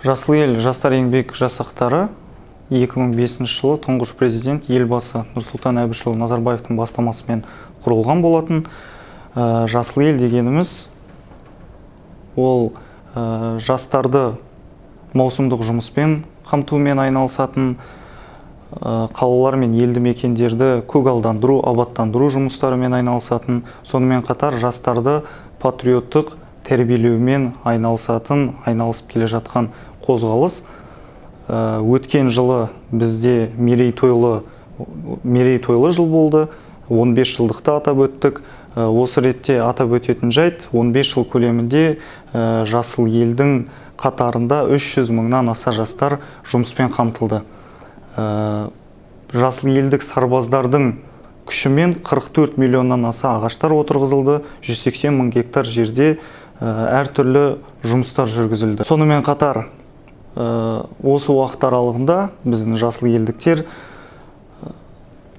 Жасыл ел жастар еңбек жасақтары 2005 жылы тұңғыш президент Елбасы Нұрсұлтан Әбішұлы Назарбаевтың бастамасымен құрылған болатын. Жасыл ел дегеніміз ол жастарды маусымдық жұмыспен қамтумен айналысатын, қалалар мен елді мекендерді көгалдандыру, абаттандыру жұмыстарымен айналысатын, сонымен қатар жастарды патриоттық тәрбиелеумен айналысатын, айналысып келе жатқан қозғалыс. Өткен жылы бізде мерейтойлы жыл болды, 15 жылдықты атап өттік. Осы ретте атап өтетін жайт, 15 жыл көлемінде Жасыл елдің қатарында 300 мыңнан аса жастар жұмыспен қамтылды. Жасыл елдік сарбаздардың күшімен 44 миллионнан аса ағаштар отырғызылды, 180 мың гектар жерде әртүрлі жұмыстар жүргізілді. Сонымен қатар осы уақыт аралығында біздің жасыл елдіктер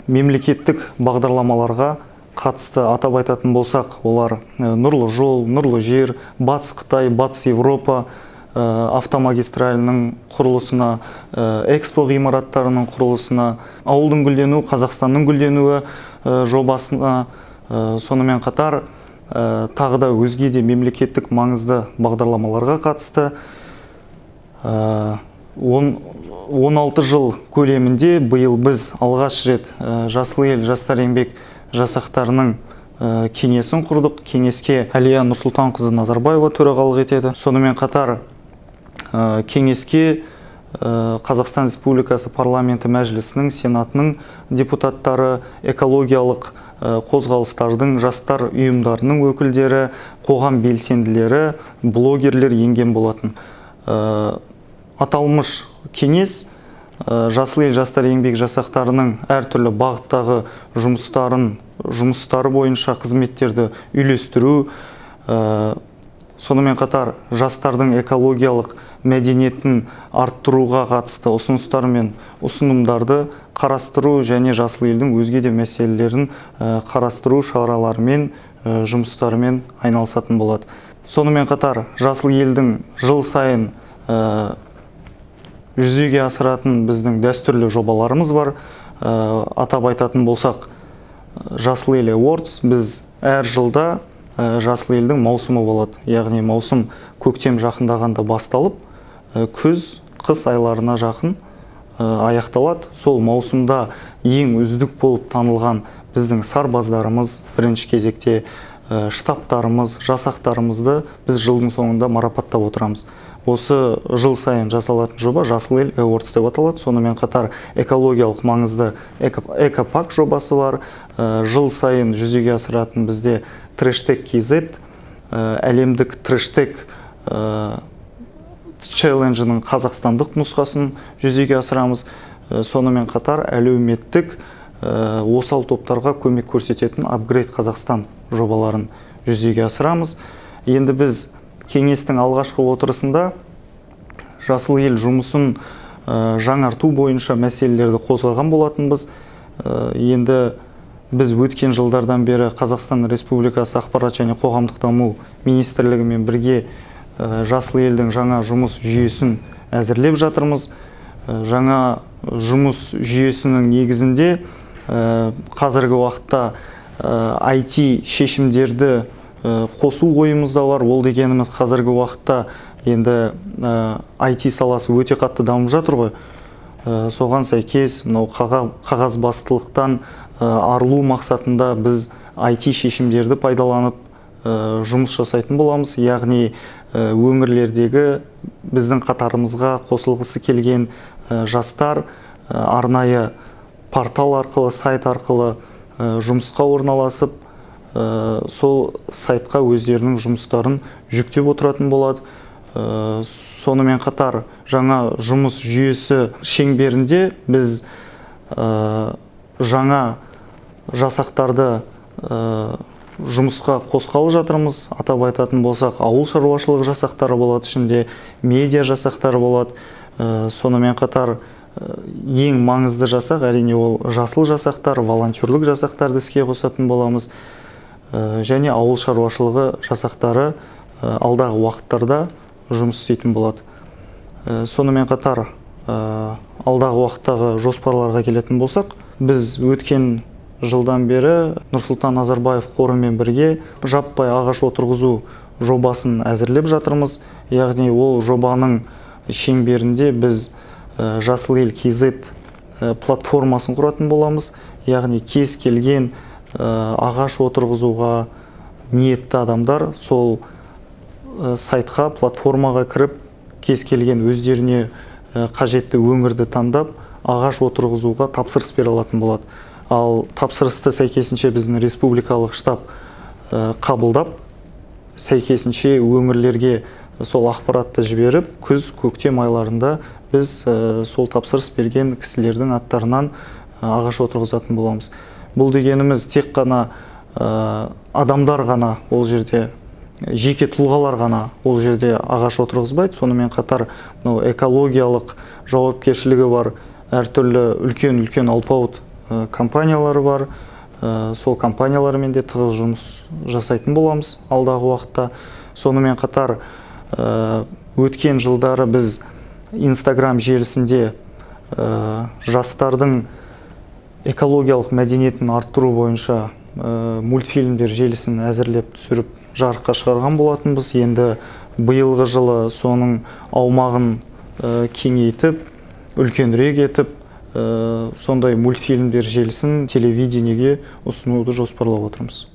мемлекеттік бағдарламаларға қатысты. Атап айтатын болсақ, олар Нұрлы жол, Нұрлы жер, Батыс Қытай, Батыс Европа автомагистралінің құрылысына, Экспо ғимараттарының құрылысына, ауылдың гүлденуі, Қазақстанның гүлденуі жобасына, сонымен қатар тағы да өзге де мемлекеттік маңызды бағдарламаларға қатысты. 16 жыл көлемінде биыл біз алғаш рет Жасыл ел жастар еңбек жасақтарының кеңесін құрдық. Кеңеске Әлия Нұрсұлтанқызы Назарбаева төрағалық етеді. Сонымен қатар кеңеске Қазақстан Республикасы Парламенті Мәжілісінің, Сенатының депутаттары, экологиялық қозғалыстардың, жастар ұйымдарының өкілдері, қоғам белсенділері, блогерлер енген болатын. Аталмыш кеңес Жасыл ел жастар еңбек жасақтарының әртүрлі бағыттағы жұмыстары бойынша қызметтерді үйлестіру, сонымен қатар жастардың экологиялық мәдениетін арттыруға қатысты ұсыныстар мен ұсынымдарды қарастыру және Жасыл елдің өзге де мәселелерін қарастыру шараларымен, жұмыстарымен айналысатын болады. Сонымен қатар Жасыл елдің жыл сайын жүзеге асыратын біздің дәстүрлі жобаларымыз бар. Атап айтатын болсақ, Жасыл ел Awards. Біз әр жылда Жасыл елдің маусымы болады, яғни маусым көктем жақындағанда басталып, күз, қыс айларына жақын аяқталады. Сол маусымда ең үздік болып танылған біздің сарбаздарымыз, бірінші кезекте штабтарымыз, жасақтарымызды біз жылдың соңында марапаттап отырамыз. Осы жыл сайын жасалатын жоба Жасыл ел Awards деп аталады. Сонымен қатар экологиялық маңызды экопак жобасы бар. Жыл сайын жүзеге асыратын бізде Трэштег KZ, әлемдік трэштег челленджінің қазақстандық нұсқасын жүзеге асырамыз. Сонымен қатар әлеуметтік осал топтарға көмек көрсететін Апгрейд Қазақстан жобаларын жүзеге асырамыз. Енді біз кеңестің алғашқы отырысында Жасыл ел жұмысын жаңарту бойынша мәселелерді қозғаған болатынбыз. Енді біз өткен жылдардан бері Қазақстан Республикасы Ақпарат және қоғамдық даму министрлігімен бірге Жасыл елдің жаңа жұмыс жүйесін әзірлеп жатырмыз. Жаңа жұмыс жүйесінің негізінде қазіргі уақытта IT шешімдерді қосу ойымызда бар. Ол дегеніміз, қазіргі уақытта енді IT саласы өте қатты дамып жатыр ғой. Соған сәйкес мынау қағазбастылықтан арылу мақсатында біз IT шешімдерді пайдаланып жұмыс жасайтын боламыз. Яғни өңірлердегі біздің қатарымызға қосылғысы келген жастар арнайы портал арқылы, сайт арқылы жұмысқа орналасып, сол сайтқа өздерінің жұмыстарын жүктеп отыратын болады. Сонымен қатар жаңа жұмыс жүйесі шеңберінде біз жаңа жасақтарды жұмысқа қосқалы жатырмыз. Атап айтатын болсақ, ауыл шаруашылығы жасақтары болады, ішінде медиа жасақтары болады. Сонымен қатар ең маңызды жасақ, әрине, ол жасыл жасақтар, волонтерлік жасақтарды іске қосатын боламыз. Және ауыл шаруашылығы жасақтары алдағы уақыттарда жұмыс істейтін болады. Сонымен қатар алдағы уақыттағы жоспарларға келетін болсақ, біз өткен жылдан бері Нұрсұлтан Назарбаев қорымен бірге жаппай ағаш отырғызу жобасын әзірлеп жатырмыз. Яғни ол жобаның шеңберінде біз Жасыл ел KZ платформасын құратын боламыз. Яғни кез келген ағаш отырғызуға ниетті адамдар сол сайтқа, платформаға кіріп, кез келген өздеріне қажетті өңірді таңдап, ағаш отырғызуға тапсырыс бере алатын болады. Ал тапсырысты сәйкесінше біздің республикалық штаб қабылдап, сәйкесінше өңірлерге сол ақпаратты жіберіп, күз, көктем айларында біз сол тапсырыс берген кісілердің аттарынан ағаш отырғызатын боламыз. Бұл дегеніміз тек қана адамдар ғана ол жерде, жеке тұлғалар ғана ол жерде ағаш отырғызбайды. Сонымен қатар мынау экологиялық жауапкершілігі бар әртүрлі үлкен-үлкен алпауыт компаниялары бар. Сол компаниялармен де тығыз жұмыс жасайтын боламыз алдағы уақытта. Сонымен қатар өткен жылдары біз Инстаграм желісінде жастардың экологиялық мәдениетін арттыру бойынша мультфильмдер желісін әзірлеп, түсіріп, жарыққа шығарған болатынбыз. Енді биылғы жылы соның аумағын кеңейтіп, үлкенірек етіп, сондай мультфильмдер желісін телевидениеге ұсынуды жоспарлап отырмыз.